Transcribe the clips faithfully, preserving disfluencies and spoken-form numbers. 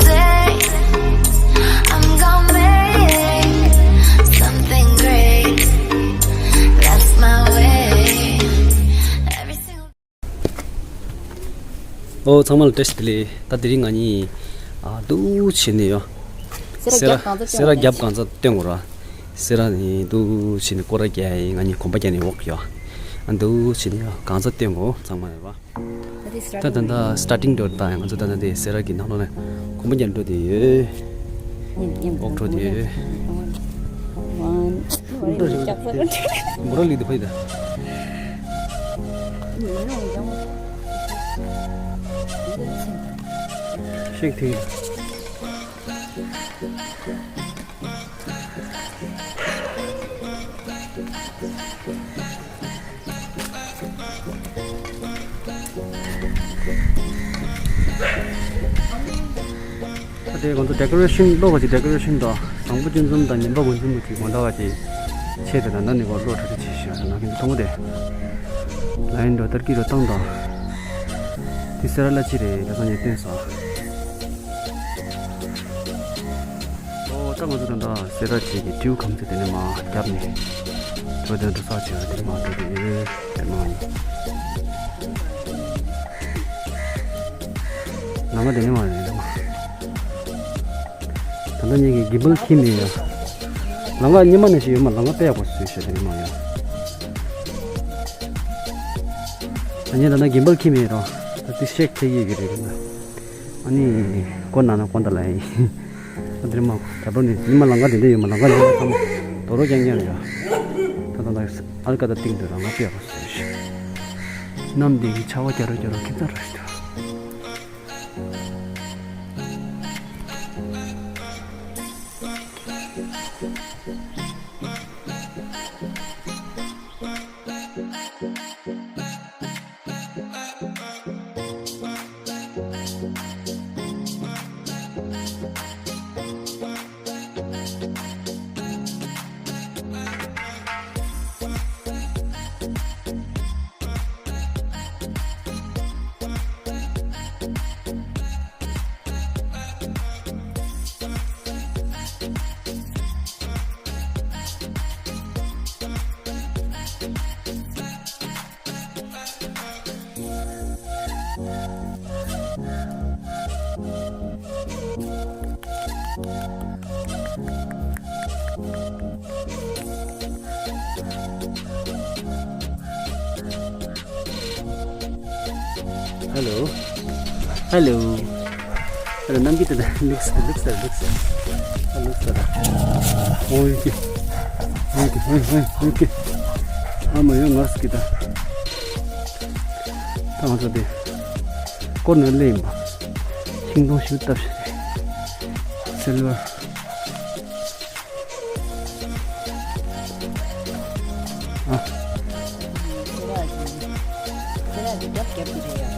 day. I'm gonna make something great. That's my way. Every single ཨོ་ཚང་མ་ལ་བཀྲ་ཤིས་བདེ་ལེགས། ད་དེ་རིང་ང་གཉིས་ཨ་འདུག་བྱས་ནས་ཡོ། སེ་ར་སེ་ར་རྒྱབ་གང་ཚ་སེ་ར་སྟོན་རྒྱབ་གང་ཚ་སྟོན་དགོས་ར། སེ་ར་ནས་འདུག་བྱས་ནས་སྐོར་ར་རྒྱག་ཡིན། ང་གཉིས་གོམ་པ་རྒྱག་ནས་འོག་ཡོ། ཨ་འདུག་བྱས་ནས་ཡོ་གང་ཚ་སྟོན་དགོས་ཚང་མ་ཡོ་ར། ད་ད་ད་starting door ད་ཡང་ང་ཚོ་ད་ད་དེ་སེ་ར་གི་ནང་ལོགས་ནས་གོམ་པ་རྒྱག་འགྲོ་དེ་ཡོད། འོག་འགྲོ་དེ་ཡོད། མོ་ར་ལི་དེ་ཕ་ཡི་ད། ཤེག་ཐིག་ད་དེ་ང་ཚོ་decoration་ལོ་ག་ཅིག་decoration་དང་བཟང་པོ་ཅུང་ཙམ་དང་ངན་པ་གང་ཙམ་གྱི་མ་འདྲ་བ་ཅིག་ཆེད་དུ་ད་ལྟ་ནས་གོ་ལོ་ཁྲ་ཁྲ་ཆེ་ཤོས་ད་ན་ཁྱེད་ཚོ་མཐོང་གི་དེ་ལའིན་འགྲོ་ལྟར་གྱི་རུ་བཏང་དང་། དེ་སེ་ར་ལ་ཅི་རེད་ད་སང་ཉིན་བསྟན་སོང་། ཨོ་ད་ང་ཚོ་ད་ལྟ་སེ་ར་བྱེས་ཀྱི་ཀྲིའུ་ཁམས་ཚེ་དེ་ནས་མ་རྒྱབ་ནས་བོད་དོན་དུ་ས་ཆེ་བ་དེ་མ་འགྲོ་དེ་ཡོད་དེ་མ་ཡིན། ལམ་ཁ་དེ་ནས་མ་རེད་ལམ་ཁ། ད་ལྟ་ཉིད་ཀྱི་གིམ་བལ་ཁྱིམ་ཡིན་ཡ། ལམ་ཁ་ཉི་མ་ནས་ཞིག་ཡོད་མ་ལམ་ཁ་དཔེ་ཡག་པོ་བཟོས་ཤག་དེ་ནས་མ་ཡ། ད་ཉིད་ད་ལྟ་གིམ་བལ་ཁྱིམ་ཡིན་རོ། ད་དེ་ཤེག་ཐེ་ཡི་གི་རེད་ད། ཨ་ནི། ཀོ་ན་ན་ཀོ་ད་ལ་ཡིན། ཨ་དེར་མ་ད་བར་ནི་ཉི་མ་ལང་ཀ་དེ་འདྲ་ཡོད་མ་ལང་ཀ་ཉི་མ་ཚང་མ་དོ་རོ་རྐྱང་རྐྱང་ཡོད། ད་ད་ད་ཨལ་ཀ་ད་སྟེང་དུ་རང་ང་པེ་རོ་སོ་ཤི། གནམ་འདི་གི་ཆར་པ་རྒྱ་རོ་རྒྱ་རོ་ཁྱིམ་ཚང་རོ་ཤི། Hello. Hello. Hello, ནམ་རྒྱུན་དེ་འདྲ་ལུགས་ལུགས་ལུགས་ལུགས། ཨ་ལུགས་ལུགས། ཨོ་ཡོད་ཀི། ཨོ་ཡོད་ཀི། ཨོ་ཡོད་ཀི། ཨོ་ཡོད་ཀི། ཨ་མ་ཡོད་ངར་སྐྱིད་ད། ད་ང་ཚོ་དེ་སྐོར་ནས་སླེབས་ཡིན་པ། ཤིང་སྡོང་ཞིག་བཏབ་ཤག་རེད། སིལ་ཝར། ཨ། ཁྱེད་རང་གི་རྒྱབ་རྒྱབ་ཀྱི་རེད་ཡ།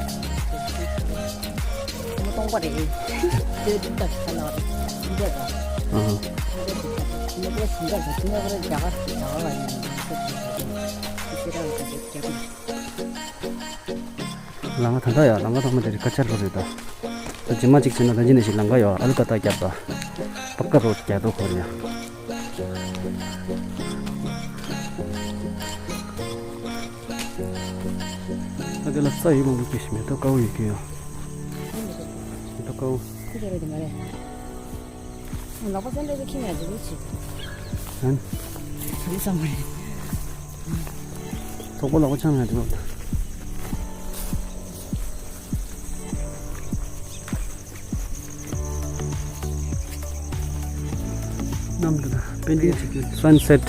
ཁོ་མོ་སྟོང་པ་རེད། ཁྱེད་རང་ཏག་ཏག་ལ་རེད། ཨ། ཁྱེད་རང་ཞིང་ཁར་ཁྱེད་རང་རྒྱ་གར་རྒྱ་གར་ལ་ཡིན། ཁྱེད་རང་གི་རྒྱབ་ལམ་ཁ་ད་ལྟ་ཡ་ལམ་ཁ་ཐོག་མ་དེ་རིགས་དཀར་ཆར་ལོ་རེད་ད། ད་རྗེས་མ་གཅིག་བྱས་ན་ད་ཅི་ནས་ཞིག་ལམ་ཁ་ཡོད་ཨ་ལུ་ཀ་ཏ་རྒྱབ་ད། པ་ཀ་རོ་རྒྱ་རྡོ་ཁོ་རེད་ཡ། ད་དེ་ལ་ས་ཡིག་མང་པོ་སྐྱེ་ཞིག་མེ་ཏོག་དཀར་པོ་ཡོད་ཀྱི་ཡོད། མེ་ཏོག་དཀར་པོ། ཁོ་ཚོ་རེད་དེ་མ་རེད། ལག་པ་སེམས་པའི་ཁྱི་མེད་དེ་ལུས་བྱེད། ཧན། དེ་བསམ་མ་རེད། ཚོགས་པ་ལག་པ་འཆང་ཡ་དེ་བ། གནམ་དུ་ད་པེན་ཏིང་བྱེད་ཀྱི་སན་སེཊ།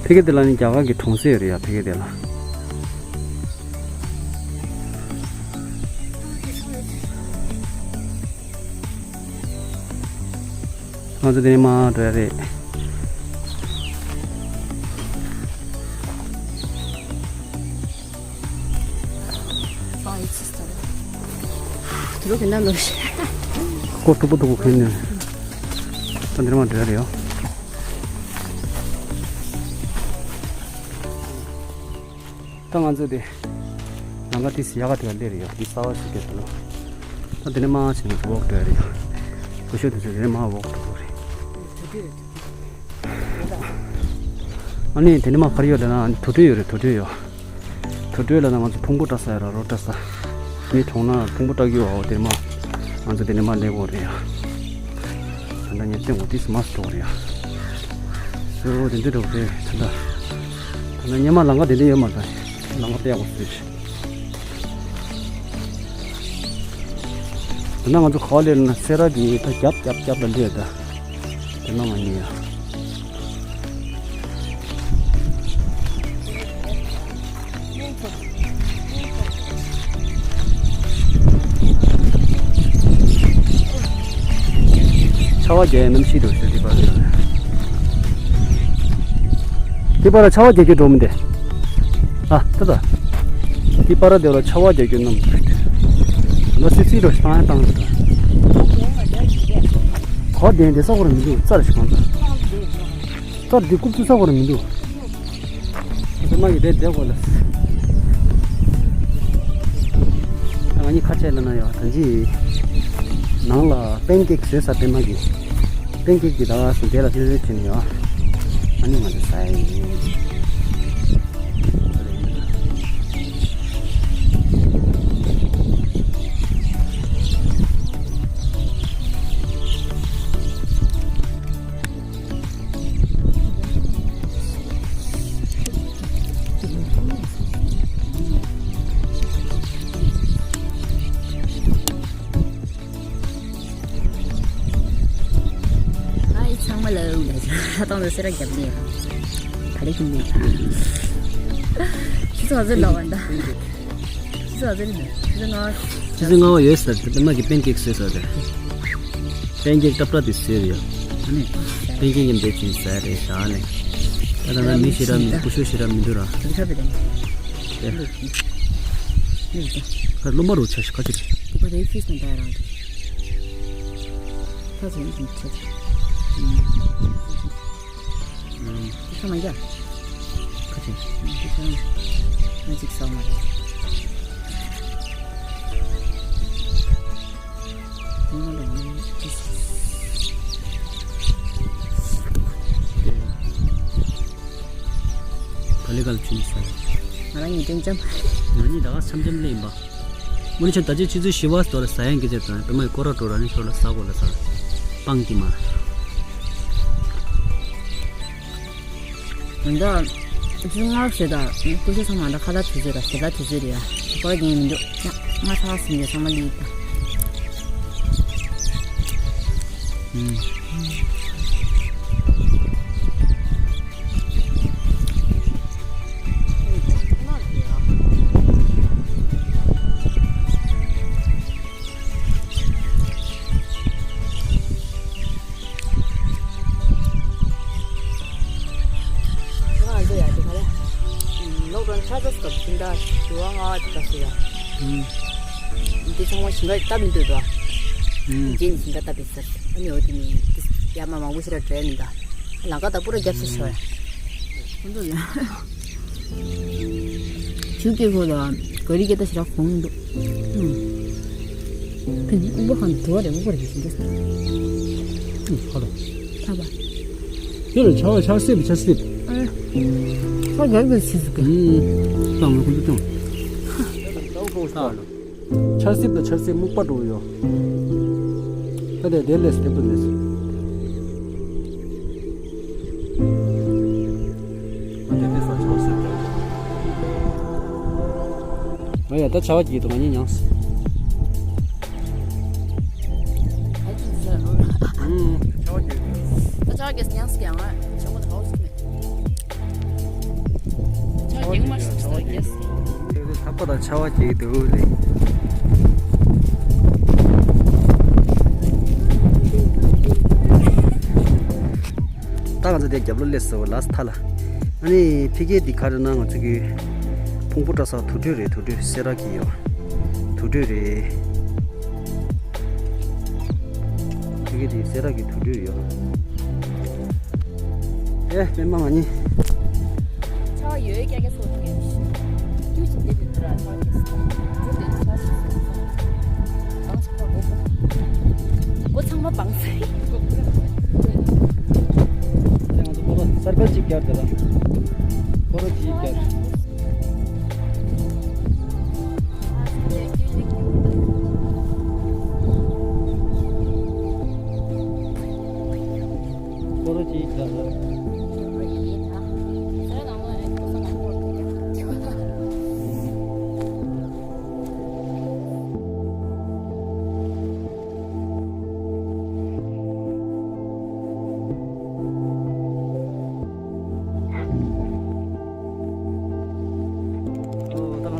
ཕ་གི་དེ་ལ་ནི་རྒྱ་གར་གྱི་གྲོང་གསེབ་རེད་ཡ་ཕ་གི་དེ་ལ། ང་ཚོ་དེ་ནས་མར་འགྲོ་ཡ་རེད། དུ་རུ་གི་ནང་ལོ་ཤི། ཀོ་ཐུབ་པོ་ཐུབ་པོ་ཁེལ་ནས། ད་འདིར་མར་འགྲོ་ཡ་རེད་ཡོ། ད་ང་ཚོ་དེ། ནང་ག་ཏིས་ཡ་ག་དེ་ག་ལེ་རེད་ཡོ། ཏིས་ས་བ་ཞིག་གེ་ཐུ་ལོ། ད་དེ་ནས་མར་ཕྱིན་ནས་ཝོག་འགྲོ་ཡ་རེད། ཀུ་ཤུ་དེ་ཚོ་དེ་ནས་མར་ཝོག་འགྲོ་དགོས་རེད། ཨ་ནི་དེ་ནས་མར་ག་རེ་ཡོད་ལབ་ན་དུར་ཁྲོད་ཡོད་རེད། དུར་ཁྲོད་ཡོད། དུར་ཁྲོད་ལབ་ན་ང་ཚོ་ཕུང་པོ་བཀྲ་ས་ཡོད་ར། རོ་བཀྲ་ས། མི་གྲོངས་ན་ཕུང་པོ་བཀྲ་རྒྱུ་བ་དེ་མ། ང་ཚོ་དེ་ནས་མར་སླེབས་དགོས་རེད་ཡ། ད་ལྟ་ངས་སྟོན་དགོས་དུས་མར་འགྲོ་དགོས་རེད་ཡ། སོ་དེ་འདྲ་འགྲོ་དགོས་རེད། ད་ལྟ་ད་ལྟ་སྔོན་མ་ལམ་ཁ་དེ་འདྲ་ཡོད་མ་རེད། ད་ལམ་ཁ་སྤེལ་དགོས་ཟེར། ད་ནང་ང་ཚོ་ག་པར་སླེབས་ན་སེ་ར་གི་ད་རྒྱབ་རྒྱབ་རྒྱབ་ལ་སླེབས། ད་དེ་ནང་མ་ཉེ་ཡ། ཆར་པ་རྒྱག་ཡ་གནམ་གཤིས་འདུག་ཟེར། དེ་པར་ཡོད་རེད། དེ་པར་ཆར་པ་རྒྱག་རྒྱུ་འགྲོ་མི་འདུག་ཨ་ད་ད། དེ་པར་དེ་ལ་ཆར་པ་རྒྱག་རྒྱུ་གནམ་ལོ་སི་སི་རོ་ཞིག་བཏང་ཡ་བཏང་འདུག་གོ་དེ་འདི་ས་གོ་ར་མི་འདུག་རྩར་ཞིག་གང་ཚ། རྩར་འདི་རྐུབ་ཚུགས་ས་གོ་ར་མི་འདུག་ཨ་ད་མ་གི་དེ་བསྡད་གོ་ལ། ང་གཉིས་ཁ་ཆད་ལ་ན་ཡོད། ད་ཅི་ནང་ལ་པན་ཀེག་བཟོས་ས། པད་མ་གི་པན་ཀེག་གི་ཟླ་བ་སུ་དེ་ལ་ལྷོད་ལྷོད་བྱས་ནས་ཡོད། ཨ་ནི་ང་ཚོ་ཟ་ཡ་ཡིན། ཧའི་ཚང་མ་ལ། ལ་ཧ་ཏང་ལ་སེ་ར་རྒྱབ་ནས་ག་རེ་གི་མེད། ཁྱི་ཚོ་ཟེར་ལ་བ་འདའ། ཁྱི་ཚོ་ཟེར་ནས་ཁྱི་ཚོ་ང་ཁྱི་ཚོ་ང་བ་ཡོད་ཟེར། དེ་མ་གི་པན་ཀེག་བཟོས་ཟེར་རེད། པན་ཀེག་ཏབ་ཏབ་དེ་བཟོས་རེད་ཡ། ཨ་ནི་པན་ཀེག་གི་འདེད་ཅིག་ཟ་རེད་ཤག་ནས། ད་ད་ད་མི་ཞེ་དྲག་མི་འདུག་ཀུ་ཤུ་ཞེ་དྲག་མི་འདུག་ར། ཁྱི་ཚོ་བེད་དེ། ཁ་ལོ་མ་རུ་ཆ་ཞིག་ཁ་ཅིག་ཁ་ཚོན་ཅིག་ཆེ། ཁ་མ་རྒྱག་ཁ་ཅིག་ཁ་ཅིག་ས་མ་རེད། ག་ལེ་ག་ལེ་ཆུ་ནི་ས་རེད། ང་རང་ཉིད་འགྲེང་འཇམ། ང་གཉིས་ད་ག་འཆམ་འཆམ་ལས་ཡིན་པ། མོ་ནི་ཆ་ད་ཅི་ཆུ་ཚོད་བཞི་པ་སྟོར་ཟ་ཡང་སྐད་ཆ་དང་པད་མ་ཡི་སྐོར་ར་འགྲོ་ར་ནི་ཤོར་ལ་ཟ་གོ་ལ་ཟ། སྤང་གི་མ། ད་ཆུ་ཚོད་ལྔ་ཟེར་ད། ཀུ་ཤུ་ཚང་མ་ད་ཁ་ལག་དུས་ཚོད་ར་ཟས་ལ་དུས་ཚོད་རེད་ཡ། སྐོར་ར་རྒྱན་མི་འདུག་ང་ཚ་བ་ཟིན་རེད། ཚང་མ་ལི་ཡིན་ད། ཨུམ། ལོག་རང་ཆ་ཚ་སྐབས་ཕྱིན་ད་ཞི་བ་ང་བ་དེ་ག་སུ་ཡ། ཨུམ། འདི་ཚང་མ་ཞིང་ཁ་ལྟ་མི་འདོད་དོ། ཨུམ། རྗེས་ནི་ཞིང་ཁ་ལྟ་བི་ཟེར། ཨ་ནི་འོ་དེ་ནི་ཡ་མ་མང་པོ་ཞིག་ར་འགྲོ་ཡ་མི་འདའ། ལམ་ཁ་ད་པུ་ར་རྒྱབ་ཤིག་ཤོ་ཡ། ཁོང་ཚོ་ལ། ཆུ་སྐྱེས་ཁོ་ལ་ག་རི་སྐད་ད་ཞེ་དྲག་གོང་འདུག་ཨུམ། ཕན་ཚུན་དབུགས་པ་གང་དུ་བ་རེ་དབུགས་པ་རེ་ཞིག་འདུག་ཨུམ། ཧ་ལོ། ཐ་བ། དེ་ལ་ཆར་པ་ཆར་སིབ་ཆར་སིབ། ཨ། ཁ་རྒྱག་གི་ཆི་ཟིག་གི། ཨུམ། ཏང་ལ་ཁོ་ཚོ་ཏང་། ཧ་ལོ། ཆར་སིབ་དང་ཆར་སིབ་སྨུག་པ་འགྲོ་གི་ཡོད། ད་དེ་དེ་ལས་སྟེགས་བུ་ལས། ཨ་དེ་དེ་ས་ཆར་སིབ་འགྲོ། ཨ་ཡ་ད་ཆར་པ་གྱིས་དུ་མ་ཉིན་ཡང་། ཨུམ། ཆར་པ་གྱིས། ད་ཆར་པ་གྱིས་ཡང་སྐྱེ་ང་ཆར་པ་ད་ཧོ་སི་ཀི་མེད། ཆར་རྒྱུན་མ་ཞིག་ཟེར་རྒྱས། ལྷག་པ་དང་ཆར་པ་རྒྱག་གི་འདུག་ལེ། ད་ང་ཚོ་དེ་རྒྱབ་ལོགས་སླེབས་སོང་ལ་མཐའ་ལ། ཨ་ནི་ཕ་གི་འདི་ག་རེ་ན་ང་ཚོ་གི་ཕུང་པོ་བཀྲ་ས་དུར་ཁྲོད་རེད། དུར་ཁྲོད་སེ་ར་གི་ཡོད། དུར་ཁྲོད་རེད། ཕ་གི་འདི་སེ་ར་གི་དུར་ཁྲོད་ཡོད། ཨེ་པད་མ་ང་གཉིས། ཆར་པ་ཡོད་ཀྱག་ཀྱག་སོགས་ཀྱི་ཤི། ཁྱུ་ཞིག་འདེབས་ཡོད་ར་ཆར་པ་ཀྱི་སོགས། འབྲུ་དེ་ཚོ་སོགས་སོགས། གང་ཞིག་ཐོག་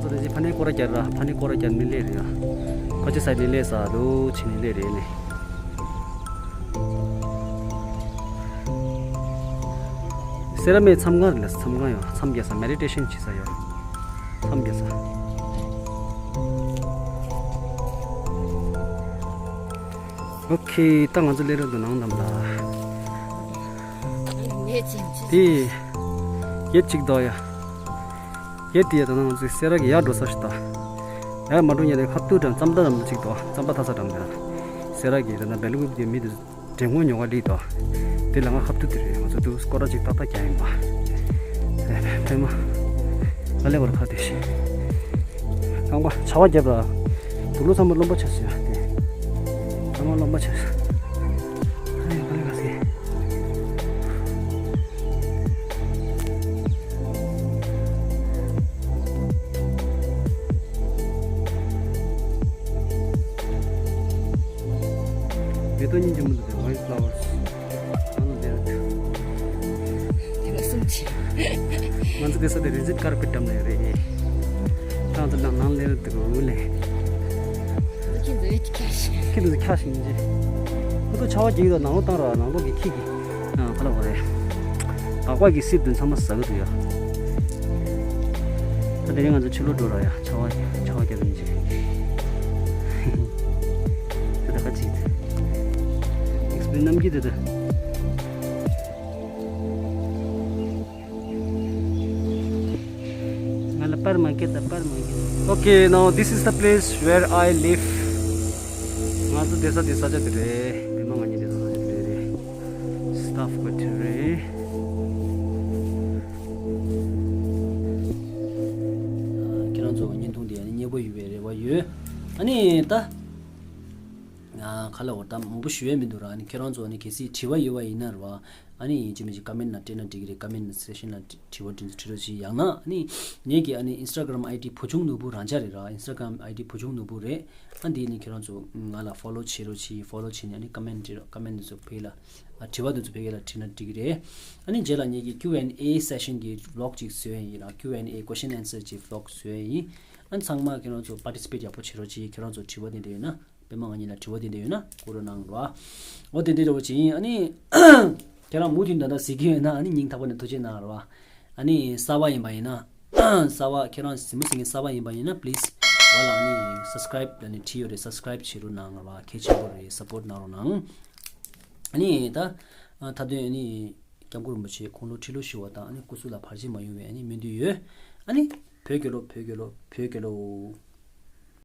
ད་ཅི་ཕ་ནི་སྐོར་ར་རྒྱབ་ར། ཕ་ནི་སྐོར་ར་རྒྱབ་མི་ལེ་རེད་ཡ། ཁ་ཆེ་ས་ལེ་ལེ་ས་རུ་ཆི་ནི་ལེ་རེད་ལེ། སེ་ར་མེ་མཚམས་ཁང་རེད་ལ། མཚམས་ཁང་ཡོད། མཚམས་རྒྱག་ས། མེ་ཌི་ཊེ་ཤན་བྱེད་ས་ཡོད། མཚམས་རྒྱག་ས། ཨོ་ཁེ། ད་ང་ཚོ་སླེབས་རན་འདུག་ནང་ལམ་ལ། ངས་ཅིང་ཅི། དེ་གེ་ཊི་གཅིག་འདུག་ཡ། གེ་ཊི་དེ་ཡ། ད་ནང་ང་ཚོ་སེ་ར་གི་ཡར་འགྲོ་ས་ཞིག་འདུག། ཡར་མ་འགྲོ་ཉེ་རེ་ཁ་ཐུག་འགྲམ་རྩམ་པ་འགྲམ་གཅིག་འདུག། རྩམ་པ་འཐག་ས་འགྲམ་དེ་ན། སེ་ར་གི་དེ་ན་སྦེལ་ཀོབ་གི་མི་དེ་འགྲེང་བུ་ཉོ་ག་སླེབས་འདུག། དེ་ལ་ང་ཁ་ཐུག་དེ་རེད། ང་ཚོ་དུ་སྐོར་ར་ཅིག་ཏག་ཏག་རྒྱག་ཡིན་པ། ཨེ་ཕེ་མ། ང་ལེ་བར་ཁ་དེ་ཤི། རྐང་པ་ཆར་པ་བརྒྱབ་ལ། དུག་ལོག་ཚང་མ་རློན་པ་ཆགས་སོང་ཡ་དེ། ཚང་མ་རློན་པ་ཆགས་སོང་། ཨ་ཡ་ག་ལེ་ག་ཟེ། མེ་ཏོག་སྙིང་རྗེ་མོ་འདུག་པས། ཝའིལ་ཕ་ལ་ཝར་སི། ཨ་ནི་དེར་དེ་ག་གསུང་ཆེ། ང་ཚོ་དེ་ས་དེ་རི་ཛིཊ་ཀར་པེཊ་བཀྲམ་ནས་རེད། ད་ང་ཚོ་ལ་ནང་ལེ་རུ་འདུག་ལེ། ཁྱེད་ཚོ་ཡོད་ཁྱ་ཤིང་། ཁྱེད་ཚོ་ཁྱ་ཤིང་ཅི། ཁོ་ཚོ་ཆར་པ་རྒྱག་གི་འདུག། ནང་ལོགས་བཏང་ར། ནང་ལོགས་ཀྱི་ཁྱི་གི། ཨ་ཕ་ལ་བ་རེད། སྦག་སྦག་གི་སིབ་དུ་ཚང་མ་ཟ་གི་འདུག་ཡ། ད་དེ་རིང་ང་ཚོ་ཕྱི་ལོགས་འགྲོ་ར་ཡ། ཆར་པ་ཆར་པ་རྒྱབ་ཡིན་ཅི། ད་ད་ག་ཅིག་ཨེག་སི་པི་རི་ཡན་སི་རྣམ་བསྒྱིད་དེ་ད། ང་ལ་པར་མ་སྐད་དང་པར་མ་སྐད། Okay, now this is the place where I live. ང་ཚོ་བསྡད་ས་དེ་ས་ཆ་དེ་རེད། པད་མ་ང་གཉིས་བསྡད་ས་ས་ཆ་དེ་རེད། སི་ཊཱཕ་ཀོ་ཊར་རེད། ཁྱེད་རང་ཚོ་བརྙན་ཐུང་དེ་ཨ་ནི་མཉེས་པོ་ཡོད་པའི་རེ་བ་ཡོད། ཨ་ནི་ད། ཨ། ག་ལ་འོ་ད་མང་པོ་ཞུ་ཡས་མི་འདུག་ར། ཨ་ནི་ཁྱེད་རང་ཚོ་ཨ་ནི་གལ་སྲིད་དྲི་བ་ཡོད་པ་ཡིན་ན་ར་བ། ཨ་ནི་ཅི་མི་ཅི་ཀ་མེན་ཊི་ནང་སྤྲད་ན་འགྲིག་གི་རེད། ཀ་མེན་ཊི་སེག་ཤན་ནང་དྲི་བ་དྲི་འདུག་དྲི་རོགས་བྱེད། ཡང་ན་ཨ་ནི་ངེད་ཀྱི་ཨ་ནི་ཨིན་སི་ཊ་གྷ་རམ་ཨའི་ཌི་བུ་ཆུང་ནོར་བུ་རང་འཇགས་རེད་ར། ཨིན་སི་ཊ་གྷ་རམ་ཨའི་ཌི་བུ་ཆུང་ནོར་བུ་རེད། ཨ་འདི་ནི་ཁྱེད་རང་ཚོ་ང་ལ་ཕོ་ལོ་བྱེད་རོགས་བྱེད། ཕོ་ལོ་བྱེད་ནས་ཨ་ནི་ཀ་མེན་ཊི་ཀ་མེན་ཊི་ཚོ་ཕེ་ལ། ཨ་དྲི་བ་དེ་ཚོ་ཕེ་ག་ལ་དྲིས་ན་འགྲིག་གི་རེད། ཨ་ནི་རྗེས་ལ་ངེད་ཀྱི་ཀིའུ་ཨེན་ཨེ་སེག་ཤན་གྱི་བི་ལོག་ཅིག་བཟོས་ཡིན་ར། ཀིའུ་ཨེན་ཨེ་ཀོ་ཤན་ཨན་སར་གྱི་བི་ལོག་བཟོས་ཡིན། ཨ་ནི་ཚང་མ་ཁྱེད་རང་ཚོ་པར་ཊི་སི་པེཊ་ཡག་པོ་བྱེད་རོགས་གྱིས། ཁྱེད་རང་ཚོ་དྲི་བ་དེ་འདྲ་ཡོད་ན། པད་མ་ང་གཉིས་ལ་དྲི་བ་དེ་འདྲ་ཡོད་ན་བསྐུར་རོགས་གནང་རོགས། འོ་དེ་འདྲ་རོགས་བྱེད་ཡིན། ཨ་ནི་ཁྱེད་རང་མུ་མཐུད་ད་ལྟ་གཟིགས་ཀྱི་ཡོད་ན་ཨ་ནི་སྙིང་ཐག་པ་ནས་ཐུགས་རྗེ་གནང་རོགས། ཨ་ནི་གསར་པ་ཡིན་པ་ཡིན་ན། གསར་པ་ཁྱེད་རང་གཟིགས་མོ་གཟིགས་མཁན་གསར་པ་ཡིན་པ་ཡིན་ན་པི་ལི་སི་ཝ་ལ་ཨ་ནི་སབ་སི་ཀ་རའིབ་ལ་ནི་བྲིས་ཡོད་རེད། སབ་སི་ཀ་རའིབ་བྱེད་རོགས་གནང་རོགས། གལ་ཆེན་པོ་རེད། སབ་པོརཊ་གནང་རོགས་གནང་། ཨ་ནི་ད་མཐའ་དོན་ཨ་ནི་སྐྱབས་མགོན་རིན་པོ་ཆེ་ཁོང་ལོ་ཁྲི་ལོ་ཞུ་བ་དང་ཨ་ནི་སྐུ་གཟུགས་ལ་བར་ཆད་མ་ཡོང་བའི་ཨ་ནི་སྨོན་འདུན་ཡོད། ཨ་ནི་བོད་རྒྱལ་ལོ། བོད་རྒྱལ་ལོ། བོད་རྒྱལ་ལོ།